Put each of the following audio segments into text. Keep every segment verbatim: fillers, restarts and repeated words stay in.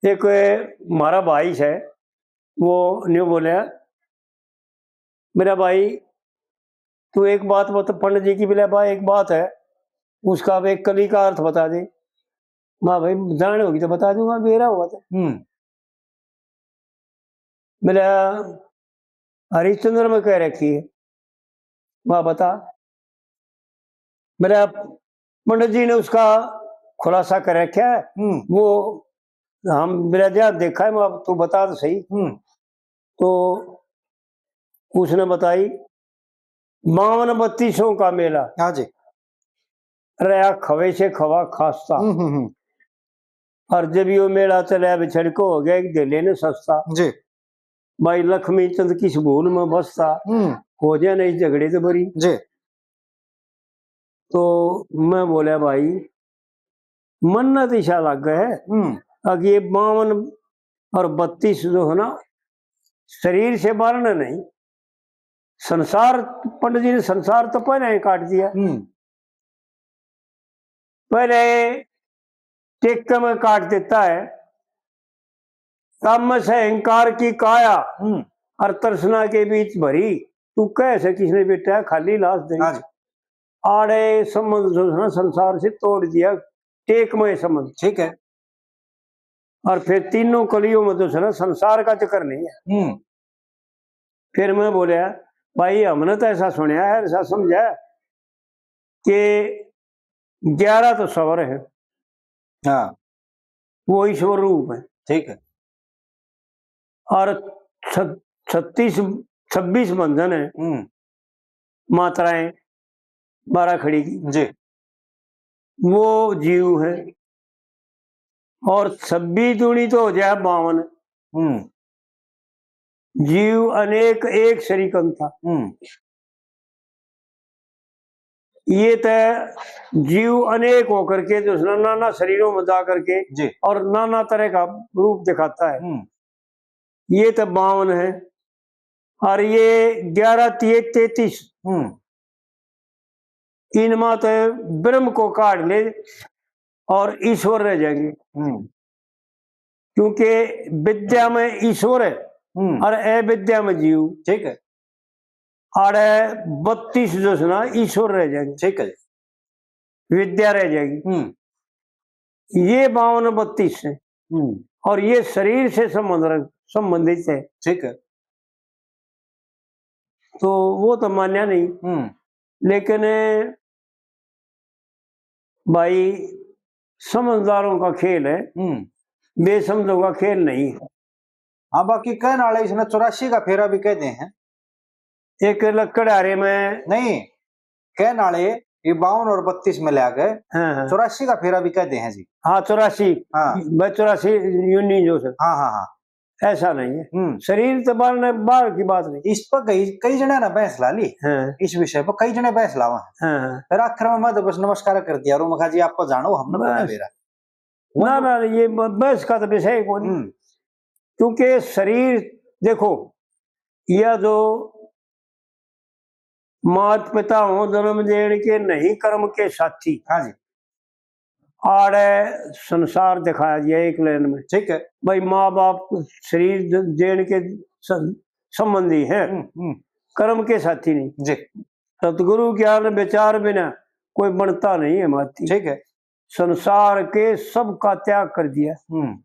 एक हमारा भाई है, वो न्यू बोले, मेरा भाई, तू एक बात बता, पंडित जी की बोले, भाई, एक बात है, उसका अब एक कली का अर्थ बता दे। मैं, भाई, जान होगी तो बता दूंगा, बेरा हुआ तो। हम्म। बोले, हरिश्चंद्र में कह रखी है। मैं, बता। मेरा पंडित जी ने उसका खुलासा कर रखा है। हम्म। वो हम मेरा ध्यान देखा है, मैं, अब तू बता तो सही। हम्म। तो उसने बताई, बावन बत्तीसों का मेला। हाँ जी। रहा खवे से खवा खास्ता। हम्म, हम्म, हम्म। और जब यो मेला चला, बिछड़ को हो गया एक धेले ने सस्ता। जी। भाई लक्ष्मी चंद किस भूल में बसता, हम्म। हो जाए ना इस झगड़े से बरी। जी। तो मैं बोला, भाई, मन ना तो ऐसा लग है, हम्म। अब ये बावन और बत्तीस जो है ना, शरीर से बारना नहीं, संसार, पंडित जी ने संसार तो पहले ही काट दिया। हम्म। पहले टेक में काट देता है, तमस अहंकार की काया हम्म। और तृष्णा के बीच भरी। तू कह से किसने बेटा खाली लाश दे। हाँ जी। आड़े संबंध जो है ना संसार से तोड़ दिया, टेक में संबंध। ठीक है। और फिर तीनों कलियों में तो है ना संसार का जिक्र नहीं है। हम्म। फिर मैं बोला, भाई, हमने तो ऐसा सुना है, ऐसा समझा कि ग्यारह तो स्वर है। हाँ। वो ईश्वर रूप है। ठीक है। और छ-, छत्तीस, छब्बीस बंधन है। हम्म। मात्राएं बारह खड़ी की। जी। वो जीव है। और छब्बीस दूनी तो हो जाए बावन। हम्म। जीव अनेक एक शरीकंता। हम्म। ये तो जीव अनेक होकर के जो है ना, नाना शरीरों में जा करके जी। और नाना तरह का रूप दिखाता है। हम्म। ये तो बावन है। और ये ग्यारह तिये तैंतीस, हम्म। इनमें तो ब्रह्म को काढ़ ले और ईश्वर रह जाएंगे। हम्म। क्योंकि विद्या में ईश्वर है हम्म। और अविद्या में जीव। ठीक है। आड़े बत्तीस जो है ना, ईश्वर रह जाएंगे। ठीक है। विद्या रह जाएगी। हम्म। ये बावन बत्तीस है। हम्म। और ये शरीर से संबंध रख-, संबंधित है। ठीक है। तो वो तो मान्या नहीं। हम्म। लेकिन भाई, समझदारों का खेल है, हम्म। बेसमझों का खेल नहीं है। हाँ, बाकी कहने वाले इसने चौरासी का फेरा भी कह दे हैं। एक लकड़हारे में नहीं, कहने वाले ये बावन और बत्तीस में ले आ गए, हाँ, हाँ। चौरासी का फेरा भी कह दे हैं जी। हाँ, चौरासी। हाँ। बस चौरासी यूं नहीं जो सर। हाँ, हाँ, हाँ। ऐसा नहीं है। हम्म। शरीर तो बाहर ने, बाहर की बात नहीं। इस पर कई, कई जने ना बहस ला ली। हाँ। इस विषय पर कई जने बहस लावा है। हाँ, हाँ। फिर आखिर में मैं तो बस नमस्कार कर दिया और मैं कहा, "जी, आप तो जानो, हमने कोने बस। बेरा।" ना, ना, ये ब-, बहस का तो विषय ही कोनी। हम्म। क्योंकि शरीर, देखो, यह जो मात पिता हों जन्म देण के, नहीं कर्म के साथी। हाँ जी। आड़े संसार दिखाया गया एक लाइन में। ठीक है। भाई, माँ बाप शरीर द-, देण के स-, संबंधी हैं, हम्म, हम्म। कर्म के साथी नहीं। जी। सतगुरु ज्ञान विचार बिना कोई बनता नहीं है माती। ठीक है। संसार के सब का त्याग कर दिया। हम्म।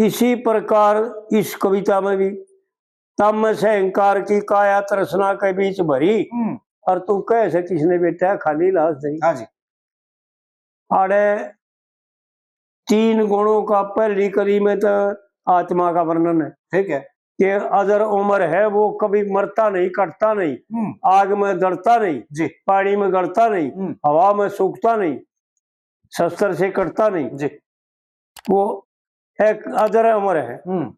इसी प्रकार इस कविता में भी तमस अहंकार की काया तृष्णा के बीच भरी, हम्म। और तू कह से किसने बेटा खाली लाश दे। हाँ जी। आड़े तीन गुणों का पहली कली में तो आत्मा का वर्णन है। ठीक है। कि अजर अमर है, वो कभी मरता नहीं, कटता नहीं, हम्म। आग में जलता नहीं, जी। पानी में गलता नहीं, हम्म। हवा में सूखता नहीं, शस्त्र से कटता नहीं। जी। वो एक अजर अमर है। हम्म।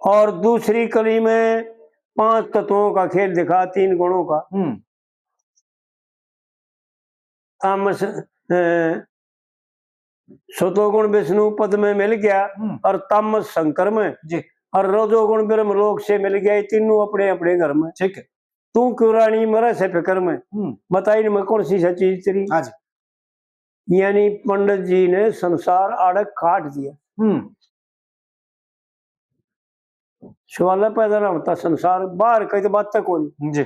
और दूसरी कली में पांच तत्वों का खेल दिखा, तीन गुणों का। हम्म। तामस, अ, सतोगुण विष्णु पद में मिल गया हम्म। और तामस शंकर में जी। और रजोगुण ब्रह्मलोक से मिल गया, ये तीनों अपने अपने घर में। ठीक है। तू क्यों रानी मरे से फिकर में, हम्म। बताई न मैं कौन सी सा चीज तेरी। हाँ जी। यानी पंडित जी ने संसार आड़े काट दिया। हम्म। सवाल पैदा ना होता, संसार बाहर कहीं तो बात तक कोनी। जी।